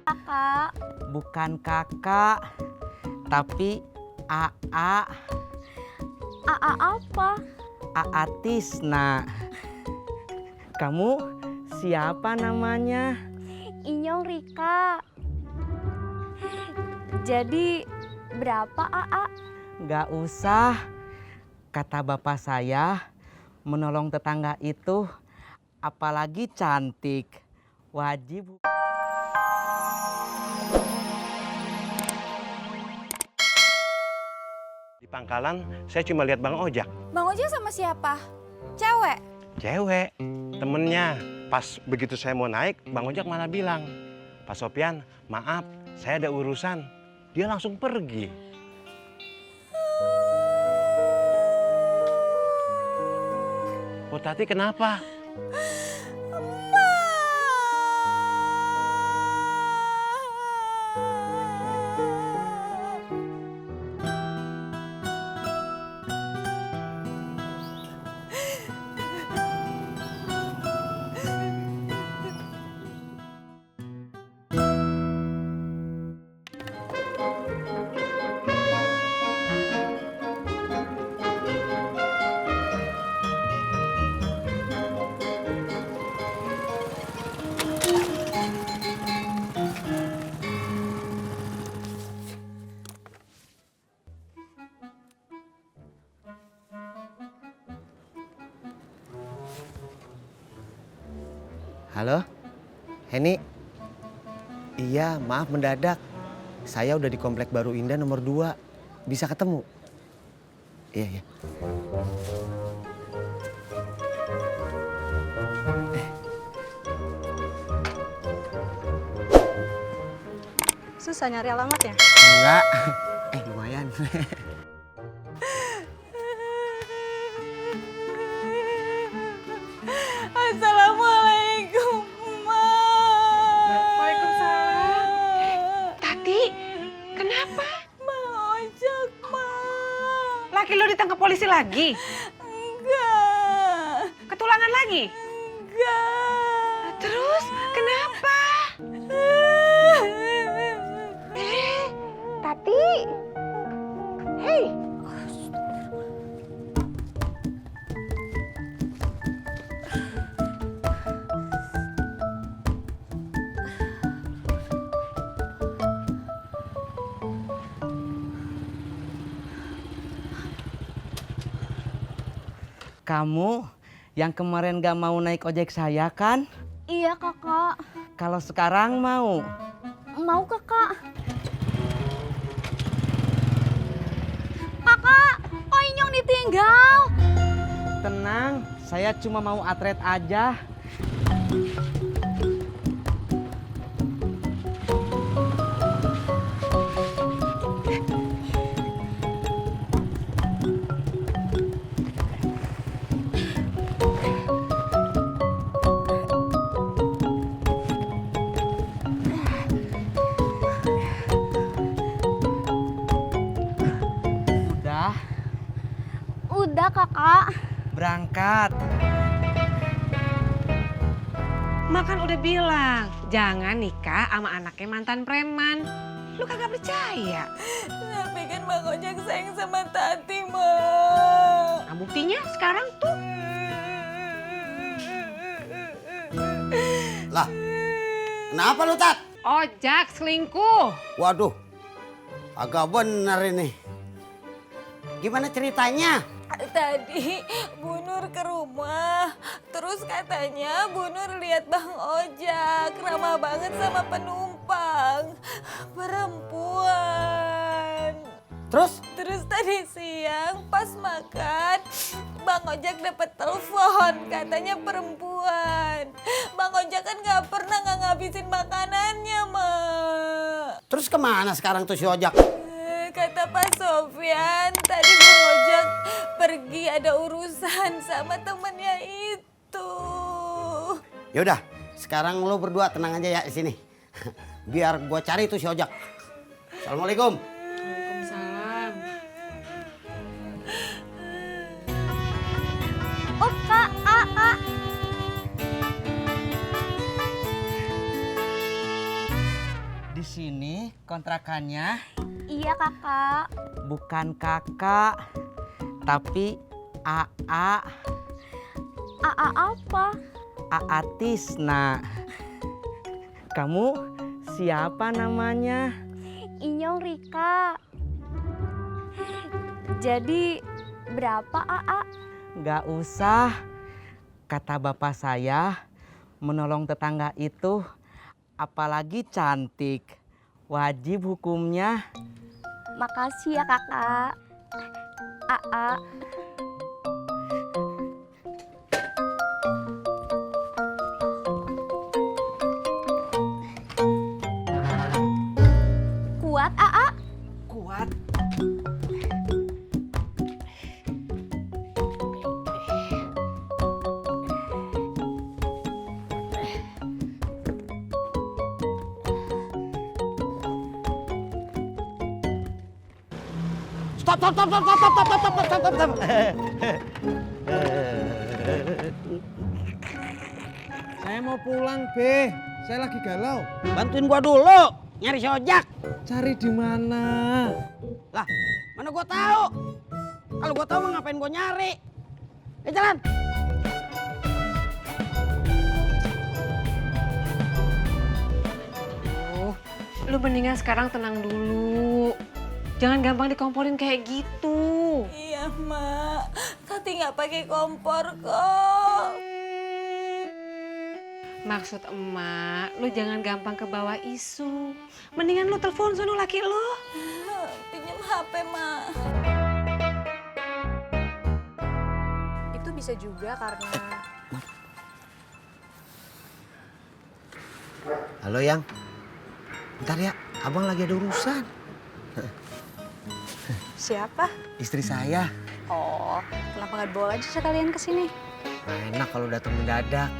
Kakak. Bukan kakak, tapi AA. AA apa? AA Tisna. Kamu siapa namanya? Inyong Rika. Jadi berapa AA? Gak usah. Kata bapak saya, menolong tetangga itu apalagi cantik, wajib. Di pangkalan saya cuma lihat Bang Ojak. Bang Ojek sama siapa? Cewek? Cewek, temennya. Pas begitu saya mau naik, Bang Ojak malah bilang, Pak Sopyan, maaf, saya ada urusan. Dia langsung pergi. Oh, Tati kenapa? Halo, Heni. Iya, maaf mendadak. Saya udah di Komplek Baru Indah nomor 2. Bisa ketemu? Iya, iya. Susah nyari alamatnya? Enggak. Lumayan. Assalamualaikum, Mak. Waalaikumsalam. Tati, kenapa? Bang Ojek, Mak. Laki lo ditangkap polisi lagi? Enggak. Ketulangan lagi? Enggak. Terus kenapa? Tati. Hei. Kamu yang kemarin gak mau naik ojek saya kan? Iya kakak. Kalau sekarang mau? Mau kakak. Kakak, kok Inyong ditinggal? Tenang, saya cuma mau atret aja. Udah, Udah kakak. berangkat. Makan udah bilang, jangan nikah sama anaknya mantan preman. Lu kagak percaya. Tapi kan Bang Ojek sayang sama Tati, Mak. Nah, buktinya sekarang tuh. Lah, kenapa lu, Tat? Ojak selingkuh. Waduh, agak bener ini. Gimana ceritanya? Tadi Bu Nur ke rumah, terus katanya Bu Nur lihat Bang Ojak ramah banget sama penumpang, perempuan. Terus? Terus tadi siang pas makan, Bang Ojak dapat telepon katanya perempuan. Bang Ojak kan nggak pernah nggak ngabisin makanannya, Mak. Terus kemana sekarang tuh si Ojak? Kata Pak Sopyan, tadi Bang Ojak pergi ada urusan sama temennya itu. Yaudah, sekarang lo berdua tenang aja ya di sini. Biar gua cari tuh si Ojak. Assalamualaikum. Waalaikumsalam. Oh kak, AA. kontrakannya? Iya kakak. Bukan kakak, tapi AA. AA apa? AA Tisna. Kamu siapa namanya? Inyong Rika. Jadi berapa AA? Gak usah. Kata bapak saya, menolong tetangga itu, apalagi cantik, wajib hukumnya. Makasih ya kakak. AA. Kuat AA? Kuat. Stop. Saya mau pulang, Be. Saya lagi galau. Bantuin gua dulu nyari si ojak. Cari di mana? Lah, mana gua tahu? Kalau gua tahu mah ngapain gua nyari? Jalan. Lu mendingan sekarang tenang dulu. Jangan gampang dikomporin kayak gitu. Iya, Mak. Tati nggak pakai kompor kok. Maksud emak, lu jangan gampang kebawa isu. Mendingan lu telepon sono laki lu. Pinjam HP, Mak. Itu bisa juga karena... Halo Yang. Bentar ya, abang lagi ada urusan. Siapa? Istri saya. Oh, kenapa nggak bawa aja sekalian ke sini? Nah, enak kalau datang mendadak.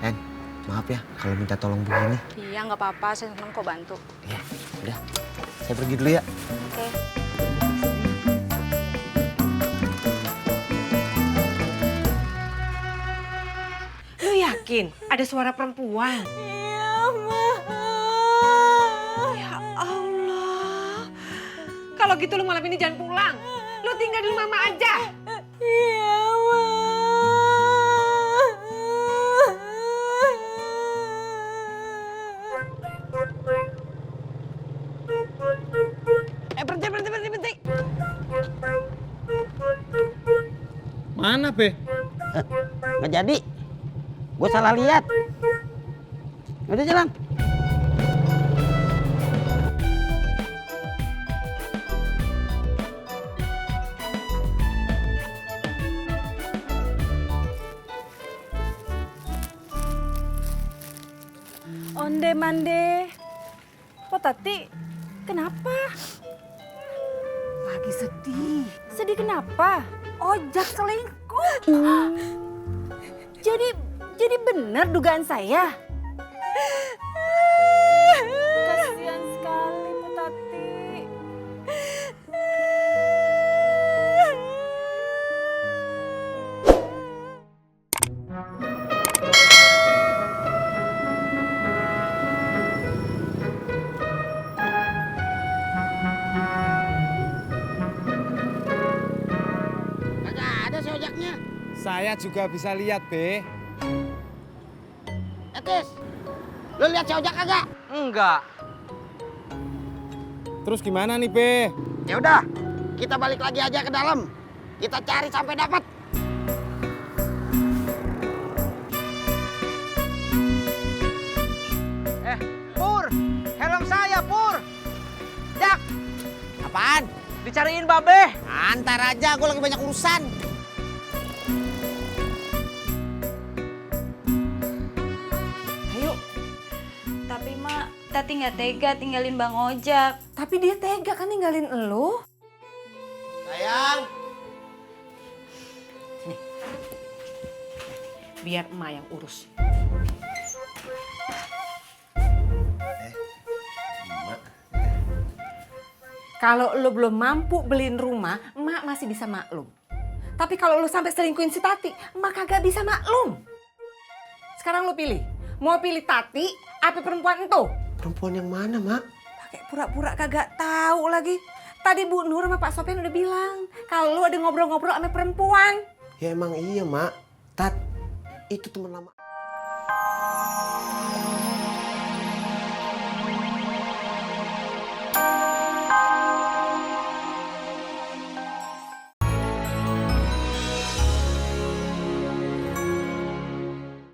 En, maaf ya kalau minta tolong begini. Iya, nggak apa-apa. Saya senang kok bantu. Ya, udah. Saya pergi dulu ya. Oke. Lu yakin ada suara perempuan? Iya, Mak. Ya Allah. Kalau gitu lu malam ini jangan pulang. Lu tinggal di rumah Mama aja. Iya, Berhenti. Mana, Be? Nggak jadi. Gua salah lihat. Udah jalan. Onde mande. Oh Tati, kenapa? Lagi sedih. Sedih kenapa? Ojak selingkuh. Jadi benar dugaan saya. Kasihan sekali Bu Tati. Kagak ada si ojaknya. Saya juga bisa lihat, Be. Tis, lu lihat si ojak kagak? Enggak. Terus gimana nih, Be? Ya udah, kita balik lagi aja ke dalam. Kita cari sampai dapat. Pur, helm saya, Pur. Jak, Apaan? dicariin Babe. Antar aja, gue lagi banyak urusan. Tapi Mak, Tati nggak tega tinggalin Bang Ojak. Tapi dia tega kan ninggalin elu. Sayang. Biar emak yang urus. Kalau lu belum mampu beliin rumah, emak masih bisa maklum. Tapi kalau lu sampai selingkuhin si Tati, emak kagak bisa maklum. Sekarang lu pilih, mau pilih Tati apa perempuan itu? Perempuan yang mana, Mak? Kayak pura-pura kagak tahu lagi. Tadi Bu Nur sama Pak Sopyan udah bilang kalau lu ada ngobrol-ngobrol sama perempuan. Ya emang iya, Mak. Tat, itu teman lama.